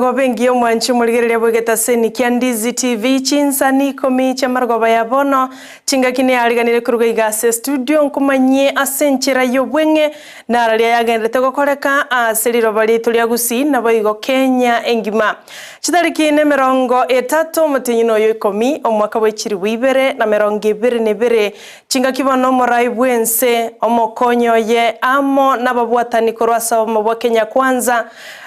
Emarogoba engiya omwanchi omorigereria bw'egetaseni kia Ndizi TV chinsa nikomi chi'amarogoba ya bono chingaki neyariganire koruga iga ase estudio nkomanyie ase enchera y'obweng'e nararia yagenderete gokoreka ase riroba riaito ria Gusii naboigo Kenya engima. Chitariki nemerongo etato omotienyi noyo ikomi omwaka bwe chilifu ibere na merongo ebere na ebere Chingaki bono omorai bw'ense, omokonyi oye, amo nababwatani korwa ase obomo bwa Kenya Kwanza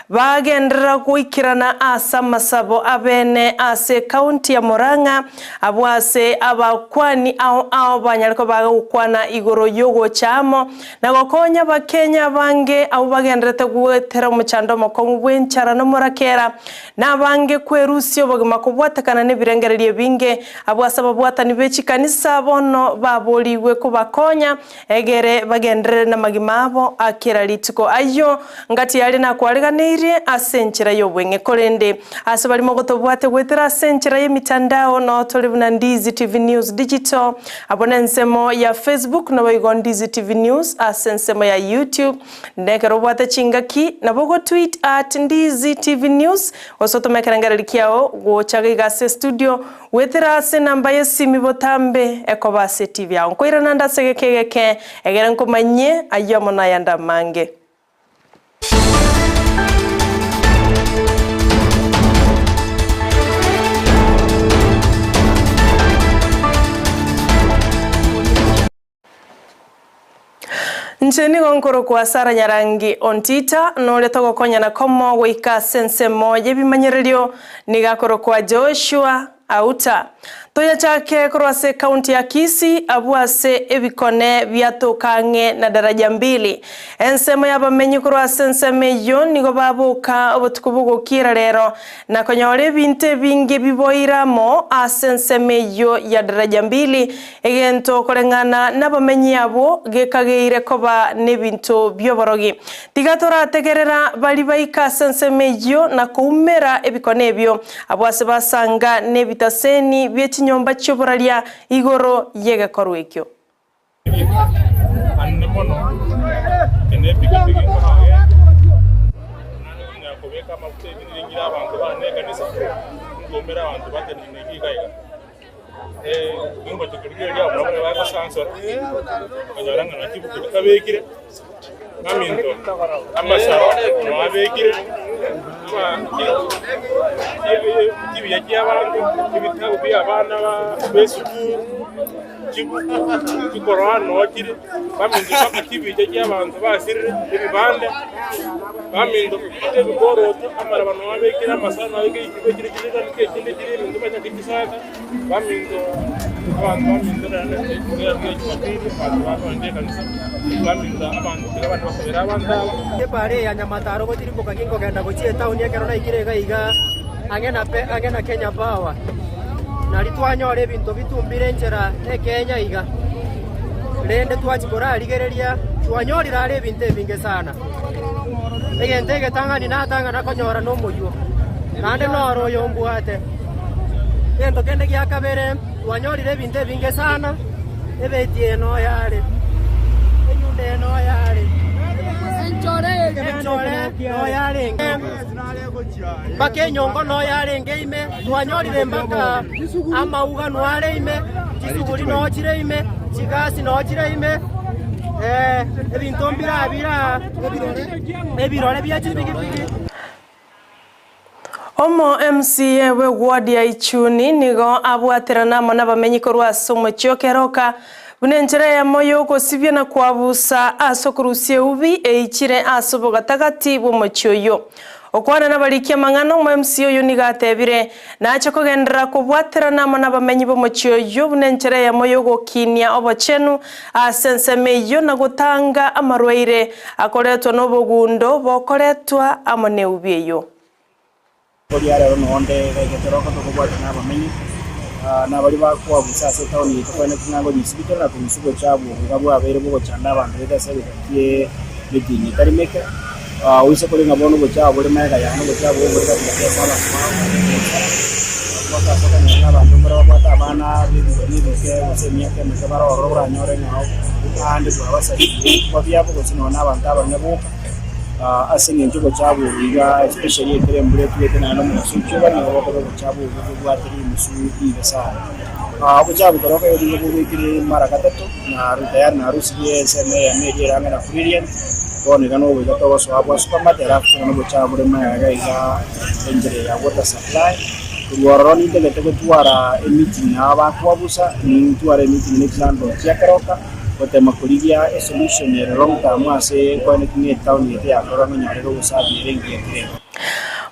bagenderera goikerana ase amasabo abene ase ekaunti ya Murang'a, abwo ase abakwani ao ao banyare koba bagokwana igoro y'ogocha amo na gokonya abakenya abange abwo bagendererete goetera omochando omokong'u bw'enchara na omorakera, na abange kwerusia obogima kobwatekana nebirengererio ebinge Abwo ase ababwatani be chikanisa bono baborigwe kobakonya, egere bagenderere namagima abo a kera rituko. Ayio ngati aria nakwareganeirie ase enchera y'obweng'e. Korende ase baria mogotobwate goetera ase enchera y'emitandao, noo tore buna Ndizi TV News Digital, abwo nensemo ya Facebook, naboigo Ndizi TV News ase ensemo ya YouTube. Nekero obwate chingaki, nabo ogotweet at Ndizi TV News, gose otome ekerengererio kiao gocha iga ase estudio, goetera ase enamba y'esimi botambe ekoba ase etibi yao. Nkoirana nde ase egeka egeke, egere nkomanyie ayio amo nayande amange. Inche nigo nkorokwa Sara Nyarangi Ontita, na oria togokonyana komo goika ase ensemo y'ebimanyererio nigo akorokwa Joshua Auta. Toyachake korwa ase ekaunti ya Kisii abwo ase ebikone biatoka ang'e na Daraja Mbili. Ensemo y'abamenyi korwa ase ensemo eyio nigo baboka obotuko bogokiera rero Na konyora ebinto ebinge biboire amo ase ensemo eyio ya daraja mbili, egento koreng'ana nabamenyi abwo gekageire koba nebinto bi'oborogi. Tiga torategerera baria baika ase ensemo eyio na koumera ebikone ebio, abwo ase basanga nebitaseni bie chinyomba chi'oboraria igoro y'egekorwa ekio. Anene mono, eke nepigipigi nkorage, naende konyara kobeka amafuta ebinto ngire abanto bane ekanisa, nkoumera abanto batenene iga iga. Ningocha korigereria abwo nabo bagosansora, nkonyora ng'a naki chibuku chitabekire, baminto amasaro noo abekire, chibuya chiabanto, ebitabu bia abana ba esukuru. Chibuku chikoroa noo chire, baminto mpaka chibicha chi'abanto basirire ebibande, baminto mpaka ebikoroto, amaraba noo abekire, amasani noo abekire, chibuku chire chire echinde chire ebinto banyake chisaka, baminto abanto baminto naende ekero kia jumapili abanto bagoenda ekanisa, baminto abanto tiga abande basabere abanto aba. Ebara eye ya Nyamataro gotirimboka ginkogenda gochia etaoni ekero naikire iga iga ang'e na ang'e na Kenya Power. Nario twanyora ebinto bitumbire enchera ekenya iga, rende twachia korarigereria twanyorire are ebinto ebinge sana. Egento egetang'ani natang'ana konyora nomoyio, naende noro oyo mbwate. Egento kende gia kabere twanyorire ebinto ebinge sana, ebeti eye noyo are, enyundo eye noyo are, enchore noyo arenge. Mpaka enyongo noyo yarenge ime, twanyorire mpaka amauga noare ime, chisuguri noo chire ime, chigasi noo chire ime, ebinto mbire bire ebirore bie chipigipigi. Omo MCA bwe ward ya Ichuni nigo abwaterana amo nabamenyi korwa ase omochie o Keroka buna enchera eyemo yogosibia na koabusa ase okorusia eubi eichire ase obogatagati bw'omochie oyio. Okwana nabariki amang'ana omo MCA oyio nigo atebire, Nache kogenderera kobwaterana amo nabamenyi b'omochie oyio buna enchera eyemo y'ogokinia obochenu ase ensemo eyio na gotanga amarwaire akoretwa nobogundo bokoretwa amo neubi eyio. Koria rero noo nde gaikete roko tokobwatana nabamenyi, na baria bakwabusa ase etaoni yaito kweneti ng'a ngonyesibia tore na konyesibia obochafu obo iga bwabeire bogochanda abanto baito ase egeka kie emetienyi etari meke. Oise kore ng'a bono obochafu bore magega yane, obochafu obo bore gati gati ase abanto bagokora ebiasara, mpaka ase okonyora ng'a abanto mbare babwate abana b'ebigori ebike gose emiaka emeke bare ororo oranyore ng'a aande bwabasaririe ebituba biabo gose nonya na abanto abanene boka. Ase engencho obochafu obo iga especially ekero embura etuete naende omogaso oichoka nigo bokoba obochafu obwo bobwate rimusu ribe sana. Obochafu ekero okoerio nigo bogoikire mara gatato na tayari narusirie ensemo eyemo eria ere ang'e na Brilliant bono iga nogoika togosoa bwa supermart alafu tore nobochafu bore magega iga enchera ya water supply. Korwa ororo nintagete gotwara emeeting nabo bakwabusa, nintware emeeting ne chilandlord chia Keroka. Gotema korigia esolution ere long term ase nkoeneki ng'a etown yaito ya Karura nonyorere obosafi ere engiya kera engaki.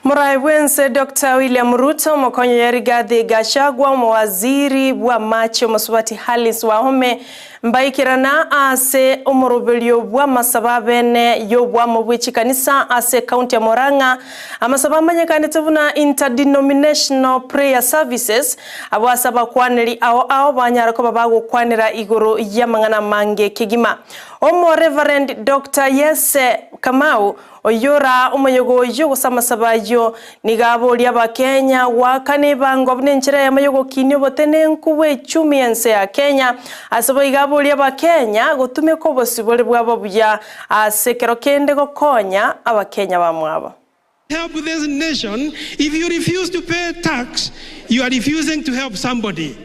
Morai bwense Doctor William Ruto, omokonyi oye Rigathi Gachagua, omowaziri bw'amache omosubati Alice Wahome mbaikerana ase omoroberio bw'amasabo abene y'obwamo bwe chikanisa ase ekaunti ya Murang'a, amasabo amanyekanete buna Interdenominational Prayer Services. Abwo ase abakwaneri ao ao banyare koba bagokwanera igoro y'amang'ana amange kegima. Omo Reverend Doctor Yese Kamau, oyio ora omoyega oyio gose amasabo ayio, nigo aboria Abakenya goakana ebango buna enchera eyemo y'ogokinia obotenenku bw'echumi y'ense ya Kenya. Ase boigo aboria Abakenya gotumeka obosibore bwabo buya ase ekero kende gokonya Abakenya bamwabo. Help this nation, if you refuse to pay tax, you are refusing to help somebody.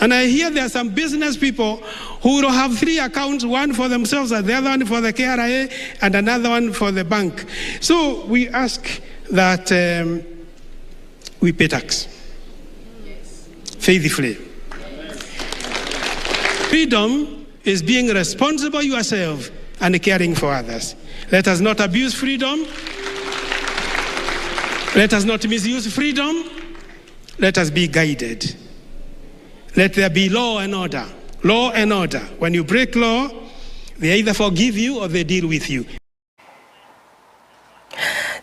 And I hear there are some business people who will have 3 accounts, one for themselves and the other one for the KRA and another one for the bank. So we ask that we pay tax faithfully. Freedom is being responsible yourself and caring for others. Let us not abuse freedom. Let us not misuse freedom. Let us be guided. Let there be law and order. Law and order. When you break law, they either forgive you or they deal with you.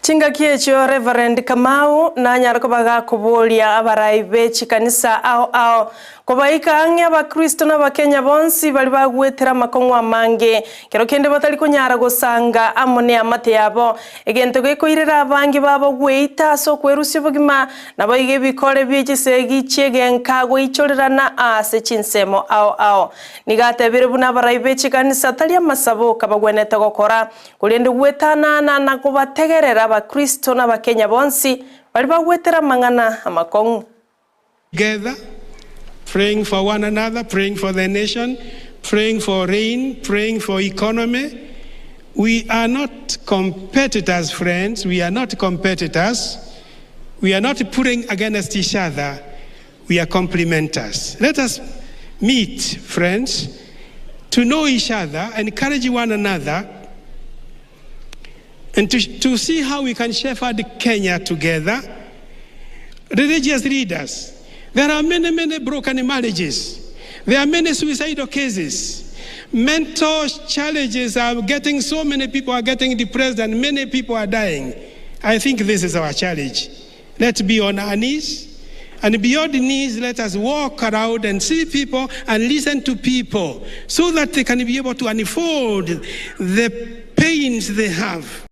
Chingaki echio Reverend Kamau nanyare koba gakoboria abarai be chikanisa ao ao kobaika ang'e abakristo na abakenya bonsi baria bagwetera amakong'u amange kero kende batari konyara gosanga amo neamate yabo egento gekoirera abange babo gweita ase okwerusia obogima naboigo ebikore bie chisegi chiegenka goichorerana ase chinsemo ao ao. Nigo atebire buna abarai be chikanisa tari amasabo kabagwenerete gokora Korende gwetanana na kobategerera Abakristo na Abakenya bonsi baria bagwetera amang'ana amakong'u. Together, praying for one another, praying for the nation, praying for rain, praying for economy. We are not competitors, friends. We are not competitors. We are not putting against each other. We are complementers. Let us meet, friends, to know each other, encourage one another, and to see how we can shepherd Kenya together. Religious leaders, there are many, many broken marriages. There are many suicidal cases. Mental challenges are getting, so many people are getting depressed and many people are dying. I think this is our challenge. Let's be on our knees. And beyond the knees, let us walk around and see people and listen to people so that they can be able to unfold the pains they have.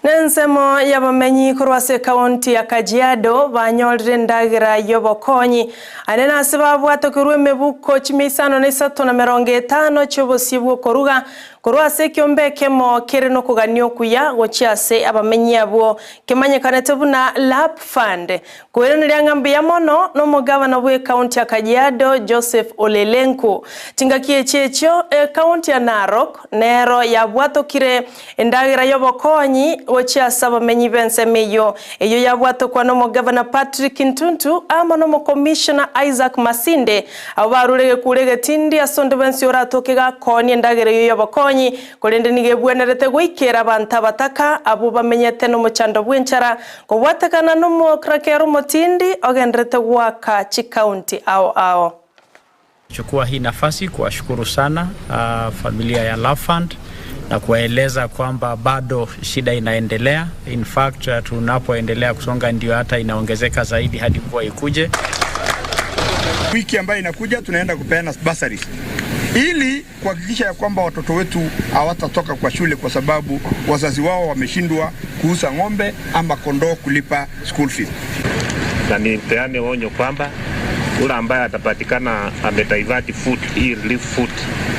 Nensemo y'abamenyi korwa ase ekaunti ya Kajiado banyorire endagera y'obokonyi ane nase babwatokerwe emebuko chimia isano na isato na merongo etano chi'obosie bw'okoruga korwa ase ekiombe ekemo kere nokogania okuya gochia ase abamenyi abwo kemanyekanete buna Lap Fund koiraneria ng'a mbuya mono na omogavana bwa ekaunti ya Kajiado Joseph Ole Lenku. Chingaki echi echio ekaunti ya Narok nero yabwatokire endagera y'obokonyi gochia ase abamenyi b'ensemo eyio eyio yabwatokwa na omogavana Patrick Ntuntu amo na omokomishona Isaac Masinde abo barure gekura egetindi ase onde bwensi oratoke gakonia endagera eyio y'obokonyi korende nigo ebwenerete goikera abanto abataka abwo bamenyete n'omochando bw'enchara kobwatekana n'omokrakero omotindi ogenderete goaka chikaunti ao ao. Chukua hii nafasi kuwashukuru sana familia ya Love Fund na kuwaeleza kwamba bado shida inaendelea. In fact, tunapoendelea kusonga ndio hata inaongezeka zaidi hadi mvua ikuje. Wiki ambayo inakuja tunaenda kupeana bursaries ili kuhakikisha ya kwamba watoto wetu hawatatoka kwa shule kwa sababu wazazi wao wameshindwa kuuza ng'ombe ama kondoo kulipa school fees. Na nipeane onyo kwamba Ule ambaye atapatikana amedivert food, hii relief food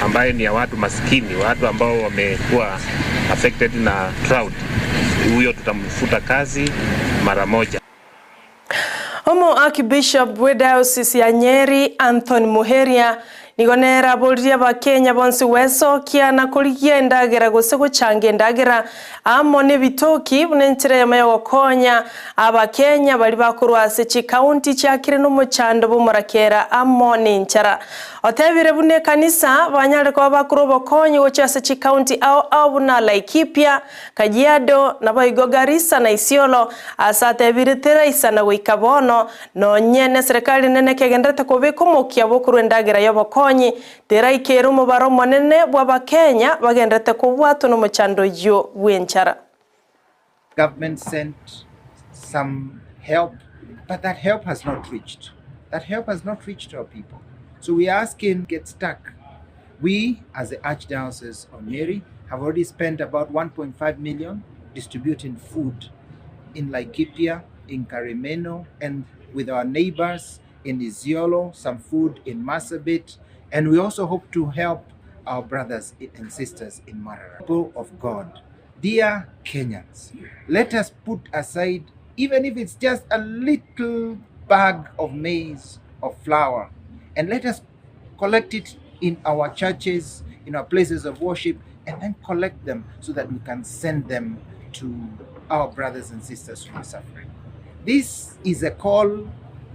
ambaye ni ya watu maskini, watu ambao wamekuwa affected na drought, huyo tutamfuta kazi mara moja. Omo Archbishop bwe Diocese ya Nyeri Anthony Muheria nigo nere aboririe Abakenya bonsi gwesokia na korigia endagera gose gochanga endagera amo nebitoki buna enchera eyemo yogokonya Abakenya baria bakorwa ase chikaunti chiakire nomochando bw'omorakera amo nenchara. Otebire buna ekanisa banyare koba bakorwa obokonyi gochia ase chikaunti ao ao buna Laikipia, Kajiado, naboigo Garissa na Isiolo, ase atebire teraisana goika bono, nonye neserekari nene kegenderete kobeka omokia bw'okorua endagera y'obokonyi, teraikere omobaro omonene bw'Abakenya bagenderete kobwatwa nomochando oyio bw'enchara. Government sent some help, but that help has not reached. That help has not reached our people. So we are asking get stuck. We, as the Archdiocese of Nyeri, have already spent about 1.5 million distributing food in Laikipia, in Karimeno, and with our neighbors in Isiolo, some food in Marsabit, and we also hope to help our brothers and sisters in Marara. People of God, dear Kenyans, let us put aside, even if it's just a little bag of maize or flour, and let us collect it in our churches, in our places of worship, and then collect them so that we can send them to our brothers and sisters who are suffering. This is a call,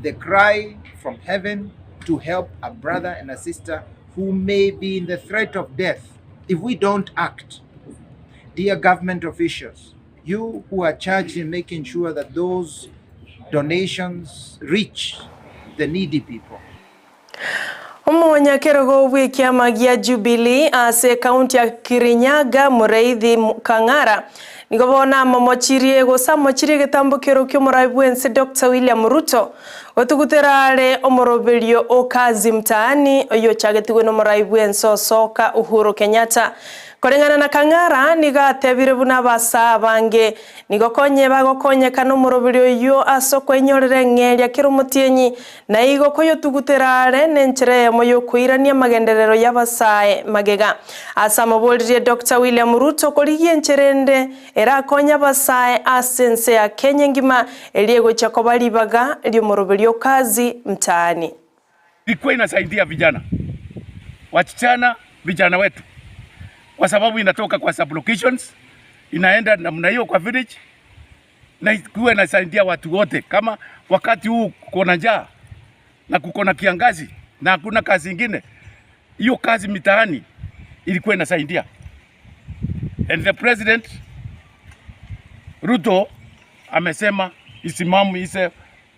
the cry from heaven to help a brother and a sister who may be in the threat of death if we don't act. Dear government officials, you who are charged in making sure that those donations reach the needy people. Omonyakerogo bw'ekiama gia Jubilee ase ekaunti ya Kirinyaga Mureithi Kang'ara nigo bono amomochirie gose amochirie egetambokero ki'omorai bw'ense Doctor William Ruto gotugutera are omoroberio o Kazi Mtaani oyochagetigwe n'omorai bw'ense osoka Uhuru Kenyatta. Koreng'ana na Kang'ara nigo atebire buna abasaa abange nigo konye bagokonyeka nomoroberio oyio ase okoinyorera eng'eria kera omotienyi, na igo koyotugutera are nenchera eyemo yokoirania amagenderero y'abasae magega. Ase amaboririe Doctor William Ruto korigia enchera ende erakonye abasae ase ense ya Kenya engima eria egochia koba ribaga riomoroberio o Kazi Mtaani. Ilikuwa inasaidia vijana wasichana, vijana wetu, kwa sababu inatoka kwa sub-locations inaenda namna hiyo kwa village, na ikuwa inasaidia watu wote. Kama wakati huu kuko na njaa na kuko na kiangazi na hakuna kazi ingine, hiyo kazi mitaani ilikuwa inasaidia. And the president Ruto amesema isimame ise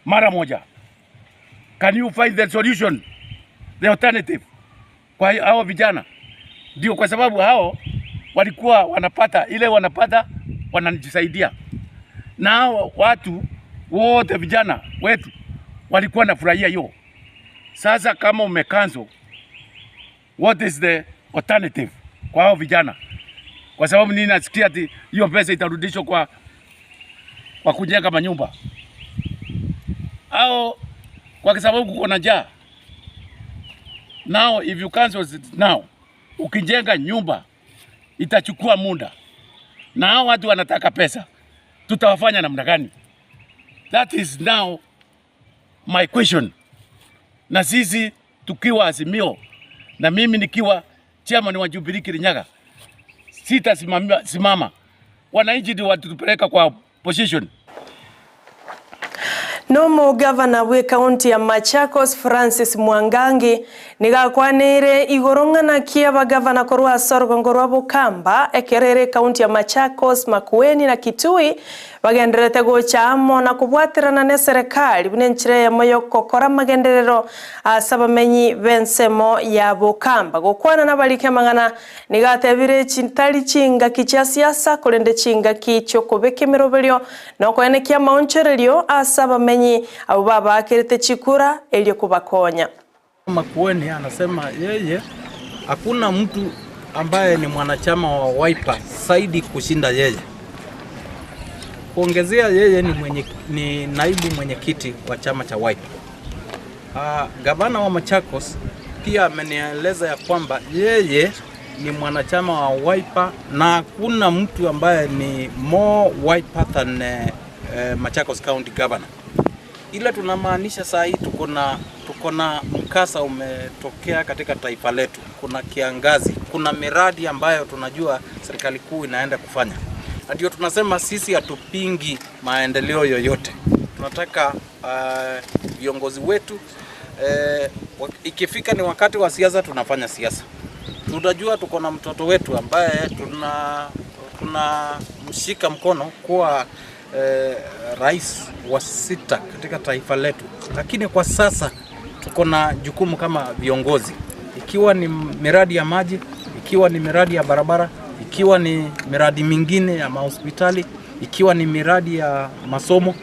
mara moja. Can you find the solution, the alternative kwa hao vijana? Ndio, kwa sababu hao walikuwa wanapata ile wanapata wanajisaidia, na hao watu wote vijana wetu walikuwa nafurahia hiyo. Sasa kama umecancel, what is the alternative kwa hao vijana? Kwa sababu nini nasikia ati hiyo pesa itarudishwa kwa kujenga manyumba au kwa sababu kuko na njaa. Now if you cancel it now, ukijenga nyumba itachukua muda, na hao watu wanataka pesa, tutawafanya namna gani? That is now my question. Na sisi tukiwa Azimio na mimi nikiwa chairman wa Jubilee Kirinyaga, sitasimama simama. Wananchi ndio watupeleka kwa position. Nomo gavana bwe kaunti ya Machakos Francis Mwangangi nigakwanire igoro ng'ana kia abagavana korwa ase orogongo rwa Bokamba ekerere kaunti ya Machakos, Makueni na Kitui bagenderete gocha amo na kobwaterana na eserekari buna enchera eyemo yokokora amagenderero ase abamenyi b'ensemo ya Bokamba. Gokwana na abarike amang'ana nigatebire chintari chingaki chia siasa korende chingaki chiokobeka emeroberio na okoenekia amaonchorerio ase abamenyi abo babakerete chikura erio kobakonya. Makueni anasema yeye hakuna mtu ambaye ni mwanachama wa Wiper zaidi kushinda yeye. Kuongezea yeye ni naibu mwenyekiti wa chama cha Wiper. Gavana wa Machakos pia amenieleza ya kwamba yeye ni mwanachama wa Wiper na hakuna mtu ambaye ni more Wiper than Machakos County Governor. Ile tunamaanisha saa hii tuko na tuko na mkasa umetokea katika taifa letu, kuna kiangazi, kuna miradi ambayo tunajua serikali kuu inaenda kufanya, na ndio tunasema sisi hatupingi maendeleo yoyote. Tunataka viongozi wetu ikifika ni wakati wa siasa tunafanya siasa. Tunajua tuko na mtoto wetu ambaye tuna tunamshika mkono kuwa rais wa sita katika taifa letu, lakini kwa sasa tuko na jukumu kama viongozi, ikiwa ni miradi ya maji, ikiwa ni miradi ya barabara, ikiwa ni miradi mingine ya mahospitali, ikiwa ni miradi ya masomo,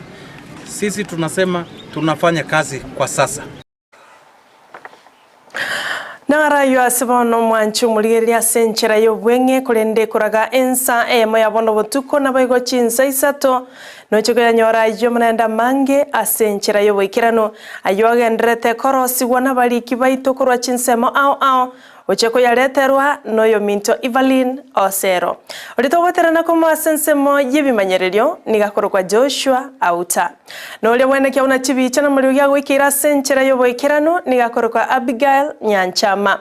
sisi tunasema tunafanya kazi kwa sasa. Narayo ase bono omwanchi omorigereria ase enchera y'obweng'e korende ekoraga ensa eyemo ya bono botuko naboigo chinsa isato noche koyanyora ayio naende amange ase enchera y'oboikeranu ayio agenderete korosigwa nabariki baito korwa chinsemo ao ao oche koyareterwa noyominto Evelyn Osero. Oria togoterana komo ase ensemo y'ebimanyererio niga akorokwa Joshua Auta. Na oria bwenekia buna chibicha na moriogi agoikeire ase enchera y'oboikeranu niga akorokwa Abigail Nyanchama.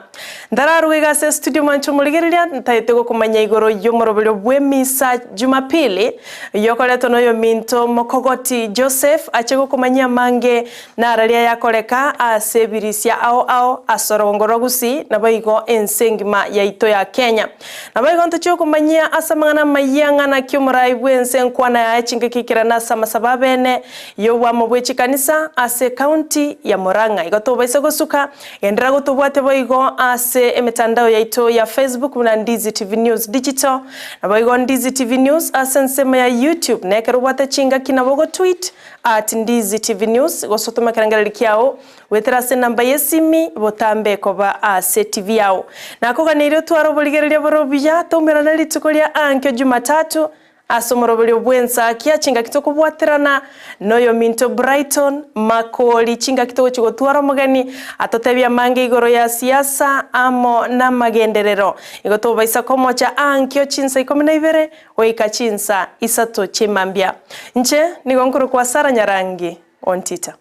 Ntararuga iga ase estudio mwanche omorigereria ntaete gokomanya igoro y'omoroberio bw'emisa Jumapili yokoretwa noyominto Mokogoti Joseph ache gokomanyia amange nararia ayakoreka ase ebirisia ao ao ase orogongo rwa Gusii naboigo ense engima yaito ya Kenya. Naboigo ntochie gokomanyia ase amang'ana amayia ng'a naki omorai bw'ense enkwana yaye chingaki ekerana ase amasabo abene y'obwamo bwe chikanisa ase ecounty ya Murang'a. Igo tobaisa gosuka, genderera gotobwatia boigo ase emetandao yaito ya Facebook buna Ndizi TV News Digital, naboigo Ndizi TV News ase ensemo ya YouTube, na ekero obwate chingaki nabo ogotweet at Ndizi TV News gose otome ekerengererio kiao Goetera ase enamba y'esimi, botambe koba ase TV yao. Nakoganeirie otware oborigereria bore obuya, toumerane rituko ria ankio Jumatatu, ase omoroberio bw'ensakia chingaki tokobwaterana noyominto Brighton Makori chingaki togochia gotwara omogeni atotebie amange igoro ya siasa amo namagenderero. Igo tobaisa komocha ankio chinsa ikomi na ibere goika chinsa isato chimambia. Inche nigo nkorokwa Sarah Nyarangi Ontita.